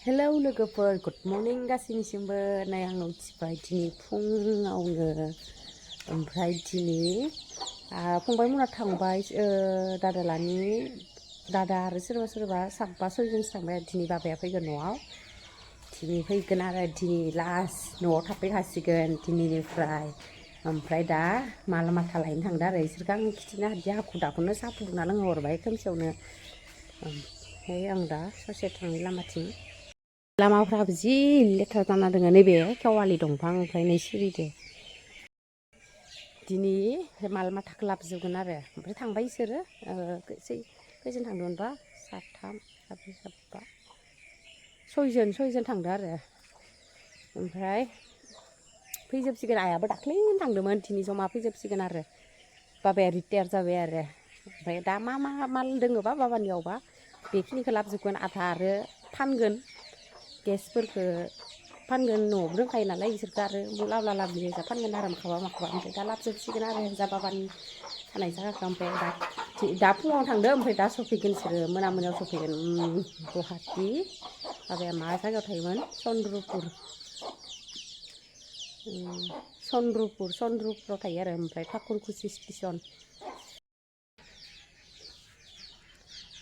Hello लोगोफोर good morning गासैनिसिमबो नै आं उथिबाय दिनै फुङावनो ओमफ्राय दिनै फंबाय मोना थांबाय दादालानि दादा आरो सोरबा सोरबा साबा सयजनसो थांबाय दिनै बाबाया फैगोन न'आव दिनै फैगोन आरो दिनै लास्ट न'आव थाफैखासिगोन दिनैनिफ्राय ओमफ्राय दा माला माथा लायनो थांदो आरो इसोरखौ आं खिथिनो हादिया हाखु दाखुनो साहा फुदुंना लोंहरबाय खोमसियावनो ओमफ्राय आं दा ससे थांनि लामाथिं लामाफ्राबो जि लेथ्रा जाना दङ नैबे खेवालि दंफां ओमफ्राय नै सिरिदो दिनै माल माथाखौ लाबोजोबगोन आरो ओमफ्राय थांबाय इसोरो खैजोन थांदोंमोनबा साथाम साब्रै साबा सयजन थांदो आरो ओमफ्राय फैजोबसिगोन आइयाबो दाख्लैनो थांदोंमोन दिनै जमा फैजोबसिगोन आरो बाबाया रिटायार जाबाय आरो ओमफ्राय दा मा माल दङबा बाबानियावबा बेखिनिखौ लाबोजोबगोन आधा आरो फानगोन गेसफोरखौ फानगोन न'आवबो दंखायो नालाय इसोरखौ आरो लाबला लाबलि जा फानगोन आरो माखौबा ओमफ्राय दा लाबोजोबसिगोन आरो जा बाबानि थानाय जायगाखौ ओमफ्राय दा फुङाव थांदो ओमफ्राय दा सफैगोन बिसोरो मोनायाव सफैगोन गुवाहाटि बाबाया मा जायगायाव थायोमोन चन्द्रपुराव थायो आरो ओमफ्राय थाकुरकुसि स्टेसन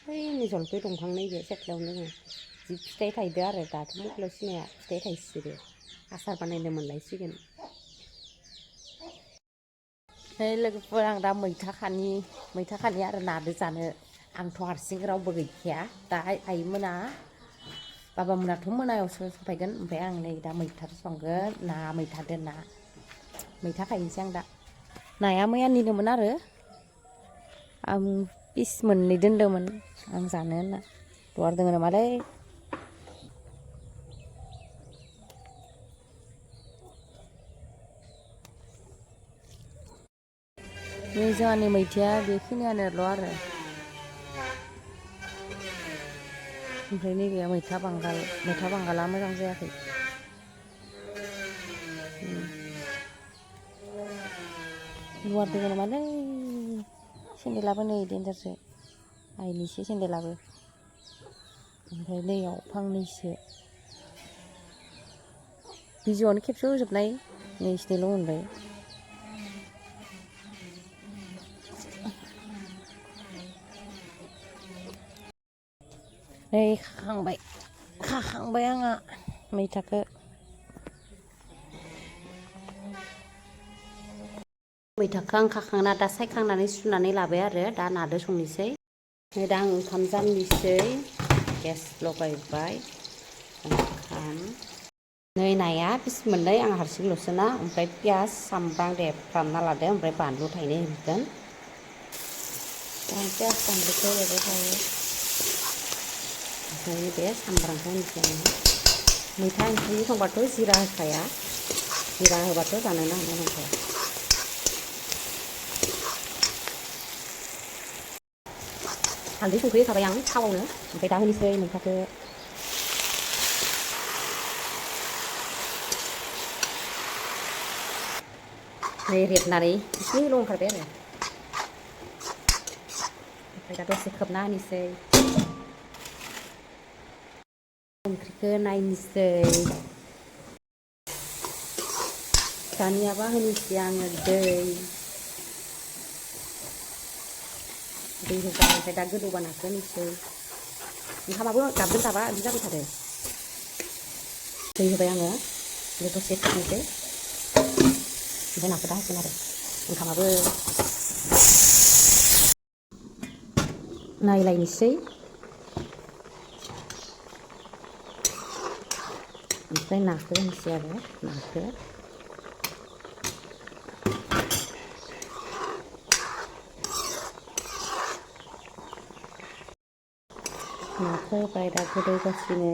ओइ जलफि दंफां नैबे सेथ्लायावनो दङ जि फिथाइ थायदो आरो दाथ' मबाइलाव सिनाया फिथाइ थायसिगोन आसार बानायनो मोनलायसिगोन लोगोफोर आं दा मैथा खानि आरो नादो जानो आंथ' हारसिं रावबो गैखाया दा आइमोना बाबामोनाथ' मोनायावसो सफैगोन ओमफ्राय आं नै दा मैथा संगोन ना मैथादो ना मैथा खायनोसै आं दा नाया मैयानिनोमोन आरो आं पिस मोननै दोन्दोंमोन आं जानो होनना दर दङ नामालै नै जोंहानि मैथाया बेखिनियानोल' आरो ओमफ्राय नैबे मैथा बांगाला मोजां जायाखै गुवार दङ नामालै सेन्देलाबो नै देन्जारसो आइनिसो सेन्देलाबो ओमफ्राय नैयाव फांनैसो बिजौआनो खेबसे होजोबनाय नैसिनिल' मोनबाय नै खाखांबाय आंहा मैथाखौ आं खाखांना दा सायखांनानै सुनानै लाबाय आरो दा नादो संनोसै दा आं ओंखाम जाननोसै गेस लगायबाय ओंखाम नै नाया पिस मोननै आं हारसिंल'सोना ओमफ्राय पियास सामब्राम देफ्रामना लादो ओमफ्राय बानलु थाइनै होगोन दा पियास बानलुखौ एवबाय थायो ओमफ्राय बे सामब्रामखौ होनोसै आङो मैथा ओंख्रि संबाथ' जिरा होखाया जिरा होबाथ' जानोनो हानाय नंखाया हालदै संख्रि होखाबाय आं थावआवनो ओमफ्राय दा होनोसै मैथाखौ नै रेबनानै एसेल' ओंखारबाय आरो ओमफ्राय दा दसे खोबना होनोसै ओंख्रिखौ नायनोसै दानियाबा होनोसै आङो दै होबाय ओमफ्राय दा गोदौबा नाखौ होनोसै ओंखामाबो गाबदों गाबा बिदि जाबाय थादो दै होबाय आङो दसे खोबनोसै ओमफ्राय नाखौ दा होगोन आरो ओंखामाबो नायलायनोसै ओमफ्राय नाखौ होनोसै आरो नाखौ होबाय दा गोदौगासिनो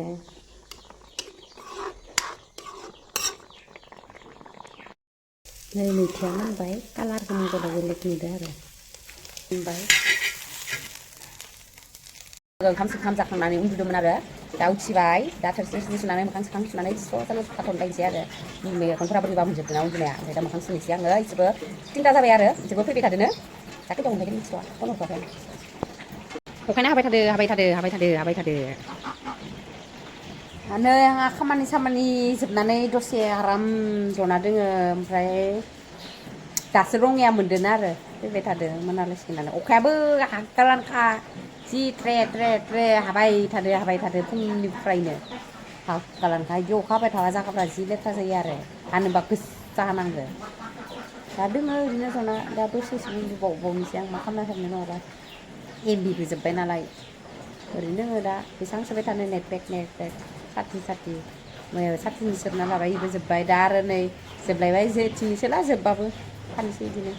नै मैथाया मोनबाय कालारखौ मोनबाय बेलेग नुदों आरो मोनबाय ओंखाम जाखांनानै उन्दुदोंमोन आरो दा उथिबाय दा थोरसि सुनानै मोखां सुनानै स्र' जाना थाथ'नोसै आरो मेगनफोरा बोरैबा मोनजोबदोंना उन्दुनाया ओमफ्राय दा मोखां सुनोसै आङो इसोरबो 3ता जाबाय आरो इसोरबो फैबाय थादोनो दा खैथायाव मोनफैगोन मिथिथ'आ फन हरथ'वाखै आं अखायानो हाबाय थादो नै आंहा खामानि सामानि जोबनानै दसे आराम जना दोङो ओमफ्राय दासो रङिया मोनदों आरो फैबाय थादों मोनालासिनानै अखायाबो हागालानखा जि ट्रे ट्रे ट्रे हाबाय थादो फुंनिफ्रायनो हागालानखा बिदि अखा हाबाय थाबा जागाफ्रा जि लेथ्रा जायो आरो हानोबा गोसा हानांगो दा दोङो ओरैनो जना दा दसेसो उन्दुबावनोसै आं मा खालामना थानो नङाबा एमबिबो जोब्बाय नालाय ओरैनो दोङो दा बेसेबां सोबाय थानो नेटपेक साथि साथिनि सोबना लाबाय बेबो जोब्बाय दा आरो नै जोबलायबाय जेथिंसोला जोबबाबो थानोसै बिदिनो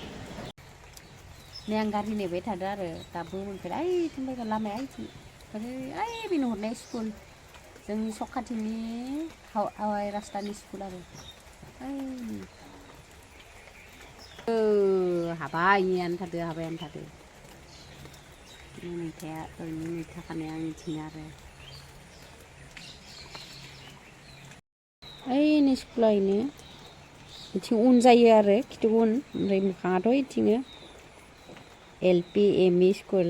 नै आं गारि नेबाय थादों आरो दाबो मोनफैला ओइथिं फैगोन लामाया ओइथिं ओइ बेनो हरनाय स्कुल जोंनि सक खाथिनि हावाय रास्तानि स्कुल आरो हाबायानो थादो मैथाया ओरैनो मैथा खानाया आंनिथिं आरो ओइ स्कुला इनो बिथिं उन जायो आरो खिथु उन ओमफ्राय मोखाङाथ' इथिंनो एलपि एमइ स्कुल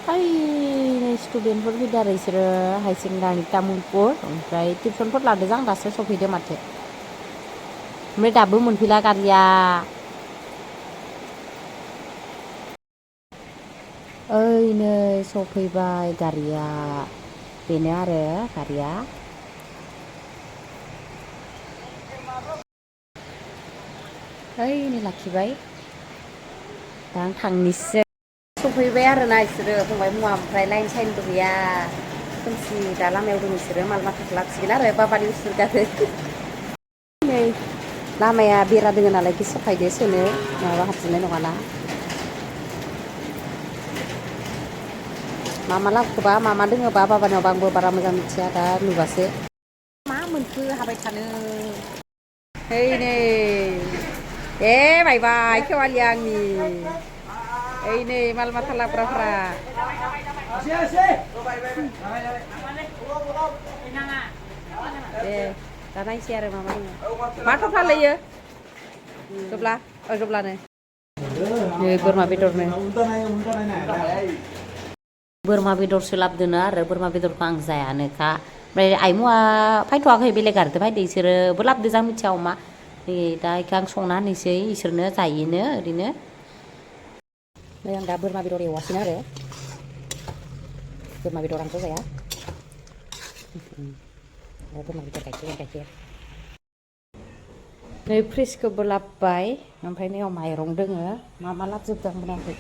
ओइ स्टुडेन्टफोर फैदो आरो बिसोरो हायार सेकेन्डारि तामुलपुर ओमफ्राय टिउसनफोर लादों आं दासो सफैदो माथो ओमफ्राय दाबो मोनफैला गारिया ओइ नै सफैबाय गारिया बेनो आरो गारिया ओइ नै लाखिबाय दा आं थांनिसै सफैबाय आरोना बिसोरो फंबाय मुवा ओमफ्राय लाइन साइनबो गैया खोमसि दा लामायाव दं बिसोरो माल माथा लाबोसिगोन आरो बाबानि उसुर गारो नै लामाया बेरा दोङो नालाय बे सफायदो सोनो नङाबा हाबजोबनाय नङाना मा लाबोखोबा मा दोङोबा बाबानियावबा आंबो बारा मोजां मिथिया दा नुबासो मा मोनखो हाबाय थानो ओइ नै बायबाय खेवालिया आंनि ओइ नै माल माथा लाबोग्राफ्रा दे दा नायसै आरो मा दङ मा थफ्ला लैयो जब्लानो नै बोरमा बेदरनो बोरमा बेदरसो लाबोदोनो आरो बोरमा बेदरखौ आं जायानोखा ओमफ्राय आइमुआ फैथ'वाखै बेलेग गारिजों फैदो इसोरोबो लाबोदो जां मिथिया अमा नै दा बेखौ आं संना होनोसै इसोरनो जायोनो ओरैनो नै आं दा बोरमा बेदर एवासिनो आरो बोरमा बेदर आंथ' जाया बोरमा बेदर गाइखेर नै फ्रिजखौबो लाबोबाय ओमफ्राय नैयाव माइरं दोङो मा लाबोजोबदों आं मोनाखै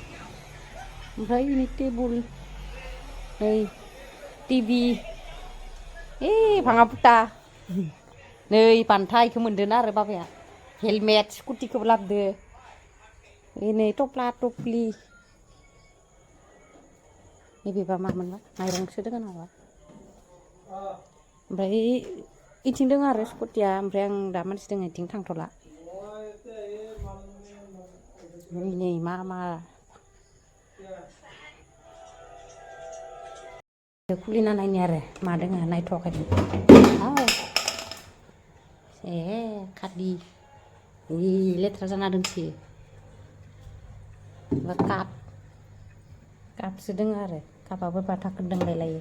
ओमफ्राय नै टेबोल नै टिभि भाङा फुटा नै बान्था इखौ मोनदों आरो बाबाया हेलमेट स्कुटिखौबो लाबोदो नै टफ्ला टफ्लि नैबेबा मामोनबा माइरंसो दोङो नामा ओमफ्राय इथिं दङ आरो स्कुटिया ओमफ्राय आं दा मानसि दङ इथिं थांथ'ला नै मा खुलिना नायनि आरो मा दोङो नायथ'वाखै खारदि लेथ्रा जाना दोनसोयो कापसो दोङो आरो कापाबो बाथाखौ दोंलायलायो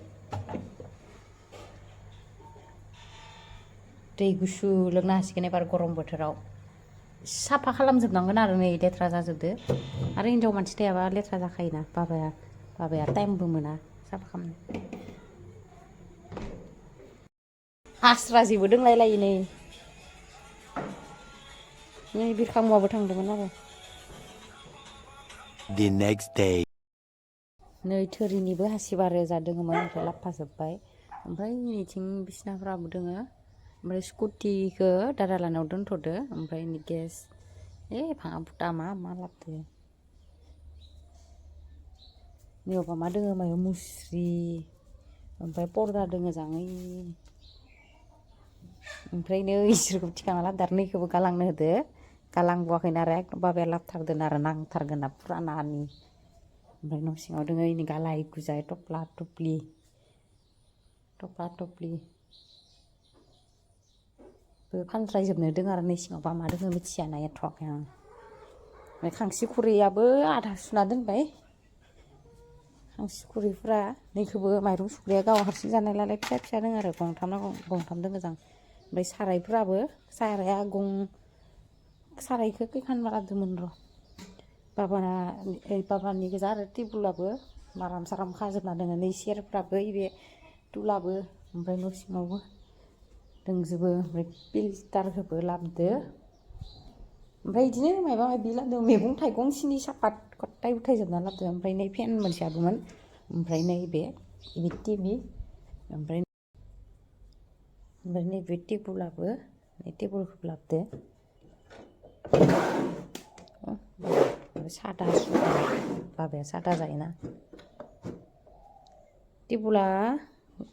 दै गुसु लोंनो हासिगोन एबार गरम बोथोराव साफा खालामजोबनांगोन आरो नै लेथ्रा जाजोबदो आरो हिनजाव मानसि थायाबा लेथ्रा जाखायोना बाबाया टाइमबो मोना साफा खालामनो आस्रा जेबो दोंलायलायो नै बिरखांमुआबो थांदोंमोन आरो The next day. नै थोरिनिबो हासिब आरो जादोंमोन ओमफ्राय लाबोफाजोब्बाय ओमफ्राय नैथिं बिसिनाफ्राबो दोङो ओमफ्राय स्कुटिखौ दादालानाव दोनथ'दो ओमफ्राय गेस भाङा फुटा मा लाबोदो नैयावबा मा दोङो मायाव मुस्रि ओमफ्राय पर्दा दोङो जाङै ओमफ्राय नै इसोरखौ थिखांना लाबोदो आरो नैखौबो गालांनो होदो गालांबावाखैनो आरो एकदम बाबाया लाबोथारदों आरो नांथारगोन ना फुरानानि ओमफ्राय न' सिङाव दोङो इनि गालाय गुजाय टफ्ला टफ्लि फानस्रायजोबनो दोङो आरो नै सिङावबा मा दोङो मिथिया नायथ'वाखै आं खांसि खुरैयाबो आधा सुना दोनबाय खांसि खुरैफ्रा नैखौबो माइरं सुग्राया गाव हारसिं जानायलाय फिसा फिसा दङ आरो गंथाम दङ मोजां ओमफ्राय सारायफ्राबो साराया सारायखौ खैखान लादोंमोन र' बाबानि गोजा आरो टेबोलाबो माराम साराम खाजोबना दङ नै सेरफ्राबो बे तुलाबो ओमफ्राय न' सिङावबो दंजोबो ओमफ्राय फिल्टारखौबो लाबोदो ओमफ्राय बिदिनो माबा माबि लाबोदों मैगं थाइगं सिनि सापात गथाय उथायजोबना लाबोदों ओमफ्राय नै फेन मोनसे लाबोदोंमोन ओमफ्राय नैबे टिभि ओमफ्राय नैबे टेबोलाबो टेबोलखौबो लाबोदो सादा बाबाया सादा जायोना टेबोला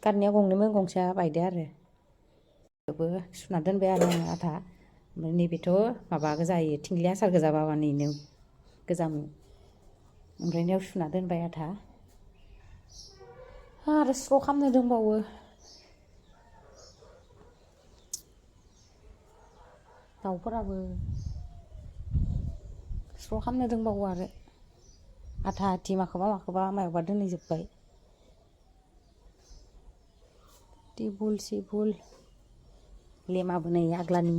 गारनिया गंनैमोन गंसेया बायदो आरो बेखौबो सुना दोनबाय आरो आं आधा ओमफ्राय नैबेथ' माबा गोजायो थिंख्लि आसार गोजा बाबानिनो गोजामोन ओमफ्राय नेयाव सुना दोनबाय आधा आरो स्र' खालामनो दंबावो दाउफोराबो स्र' खालामनो दंबावो आरो आधा आधि माखौबा मायावबा दोनहैजोब्बाय टेबुल सेबुल लेमाबो नै आग्लानि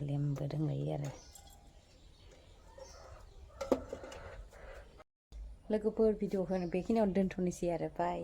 लेमबो दंलायो आरो लोगोफोर भिडिअखौ बेखिनियावनो दोनथ'नोसै आरो बाय